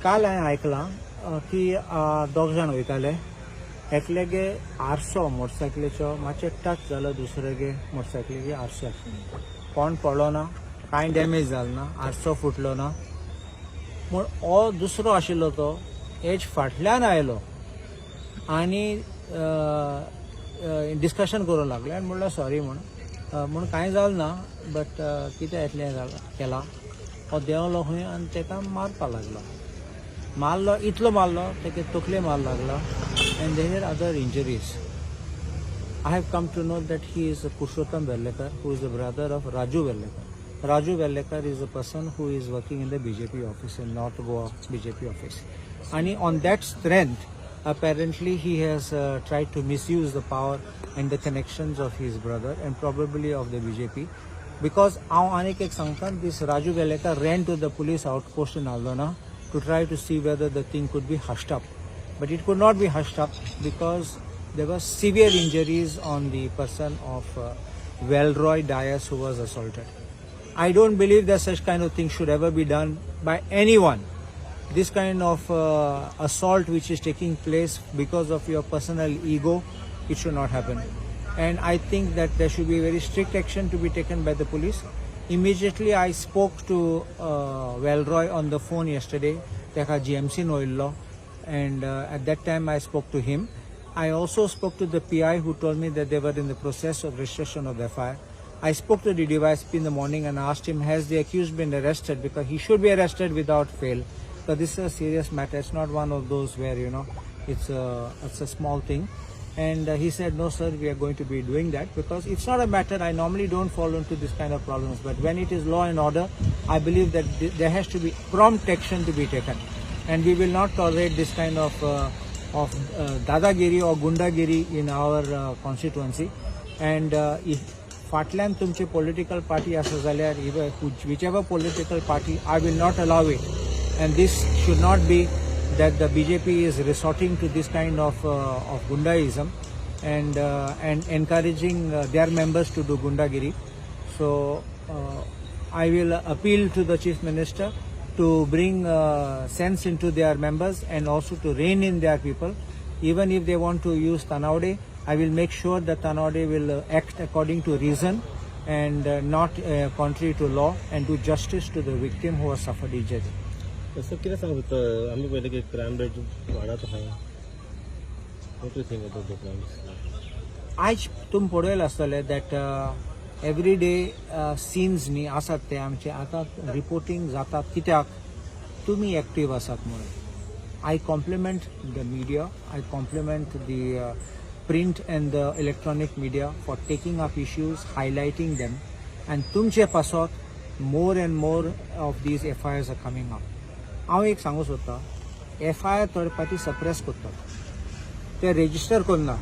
काल हांवें आयकलां की दोग जाण वयताले, एकल्यागे आरसो मोटरसायकलीचो मातशें टच जालो दुसऱ्यागे मोटरसायकलीगे आरश्याक. कोण पडलो ना, कांय डॅमेज जालो ना, आरसो फुटलो ना. पूण हो दुसरो आशिल्लो तो हेज फाटल्यान आयलो आनी डिस्कशन करूंक लागले आनी म्हणलो सॉरी म्हूण म्हूण कांय जालें ना, बट कितें येतलें जालां केलां. हो देंवलो खंय आनी ताका मारपाक लागलो. मारलो, इतलो मारलो, तेका तकले मार लागला and there are other injuries. I have come to know that he is Purushottam Verlekar, who is the brother of Raju Verlekar. Raju Verlekar is a person who is working in the BJP office, in North Goa BJP office. And on that strength, apparently he has tried to misuse the power and the connections of his brother and probably of the BJP. Because हांव आनीक एक सांगता, this Raju Verlekar ran to the police outpost in Aldona to try to see whether the thing could be hushed up. But it could not be hushed up because there were severe injuries on the person of Velroy Dias, who was assaulted. I don't believe that such kind of thing should ever be done by anyone. This kind of assault which is taking place because of your personal ego, it should not happen. And I think that there should be very strict action to be taken by the police. Immediately I spoke to Velroy on the phone yesterday. तेका GMC वयल्लो and at that time I spoke to him. I also spoke to the PI, who told me that they were in the process of registration of the FIR. I spoke to the DYSP in the morning and asked him, has the accused been arrested? Because he should be arrested without fail. But this is a serious matter. It's not one of those where, it's a small thing. And he said, "No, sir, we are going to be doing that," because it's not a matter, I normally don't fall into this kind of problems. But when it is law and order, I believe that there has to be prompt action to be taken. And we will not tolerate this kind of dadagiri or gundagiri in our constituency. And if फाटल्यान तुमची political party आसा जाल्यार, whichever political party, I will not allow it. And this should not be that the BJP is resorting to this kind of gundaism and encouraging their members to do gundagiri. So I will appeal to the Chief Minister to bring sense into their members and also to rein in their people. Even if they want to use Tanavade, I will make sure that Tanavade will act according to reason and not contrary to law and do justice to the victim who has suffered injury. तसं कितें सांगता तर आमी पळयलें की crime rate वाडत आहा. What you think about the crimes? आयज तुमी पळयलें आसतलें that every day scenes न्ही आसात ते आमचे आतां रिपोर्टींग जातात, कित्याक तुमी एक्टीव आसात म्हणून. I compliment the media, I compliment the print and the electronic media for taking up issues, highlighting them, and तुमचे पासत more and more of these FIRs are coming up. हांव एक सांगू सोदतां, एफआयआर थोडे पाटी सप्रेस करतात, ते रेजिस्टर करना,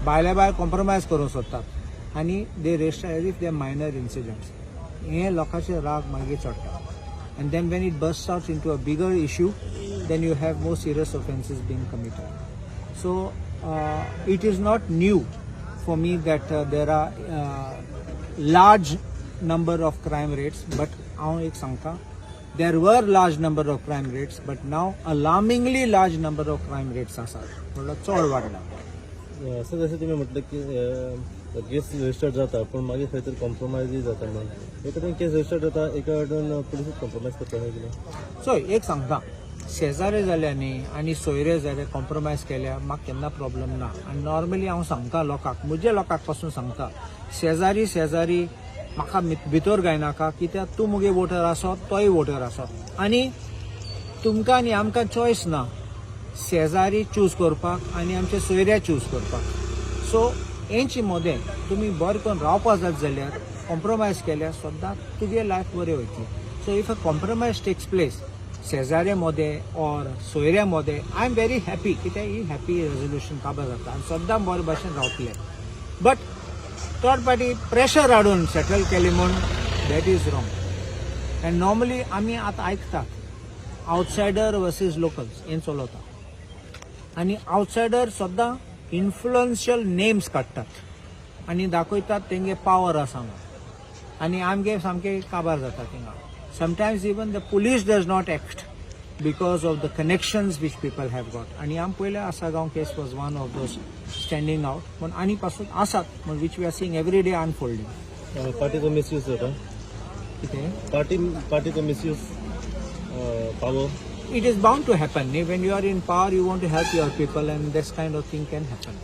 भायल्या भायर कॉम्प्रोमायज करूंक सोदतात आनी they register as if they minor incidents. हे लोकांचे राग मागीर चडटा and then when it burst out into a bigger issue, then you have more serious offences being committed. So it is not new for me that there are large number of crime rates, but हांव एक सांगता, there were large number of crime rates, but now alarmingly large number of crime rates आसात, म्हणल्यार चड वाडला. असं जशें तुमी म्हटलें की केस रजिस्टर्ड जाता पूण मागीर खंय तरी कॉम्प्रोमायजूय जाता म्हणून. एका कडेन केस रजिस्टर्ड जाता, एका कडेन पुलिसूच कॉम्प्रोमायज करता काय कितें? सो एक सांगता, शेजारे जाल्या न्ही आनी सोयरे जाले, कॉम्प्रोमायज केल्या, म्हाका केन्ना प्रॉब्लम ना. आनी नॉर्मली हांव सांगता लोकांक, म्हज्या लोकांक पासून सांगता, शेजारी शेजारी म्हाका भितर घायनाका, कित्याक तूं मुगे वोटर आसत, तोय वोटर आसत आनी तुमकां आनी आमकां चॉयस ना शेजारी चूज करपाक आनी आमचे सोयऱ्या चूज करपाक. सो हेंचे मदें तुमी बरें करून रावपा जात जाल्यार कॉम्प्रोमायज केल्यार सद्दां तुगे लायफ बरें वयतली. So if a compromise takes place शेजाऱ्या मदें ऑर सोयऱ्या मदें, I am very happy, कित्याक ही हॅपी रेजोल्युशन काबार जाता आनी सद्दां बरे भाशेन रावतले. बट थर्ड पार्टी प्रेशर हाडून सेटल केली म्हूण, that is wrong. And normally आमी आतां आयकतात, आउटसायडर वर्सीस लोकल्स हें चलता आनी आउटसायडर सद्दां इन्फ्लुएन्शियल नेम्स काडटात आनी दाखयतात तेंगे पावर आसा म्हणून आनी आमगे सामके काबार जाता थिंगा. Sometimes even the police does not act. because of the connections which people have got. आनी आमी पयल्या Assagao case was one of those standing out, पूण आनी पासून आसात म्हण which we are seeing every day unfolding. पार्टीचो मिसयूज जाता? कितें? पार्टीचो misuse, power. It is bound to happen. When you are in power, you want to help your people, and this kind of thing can happen.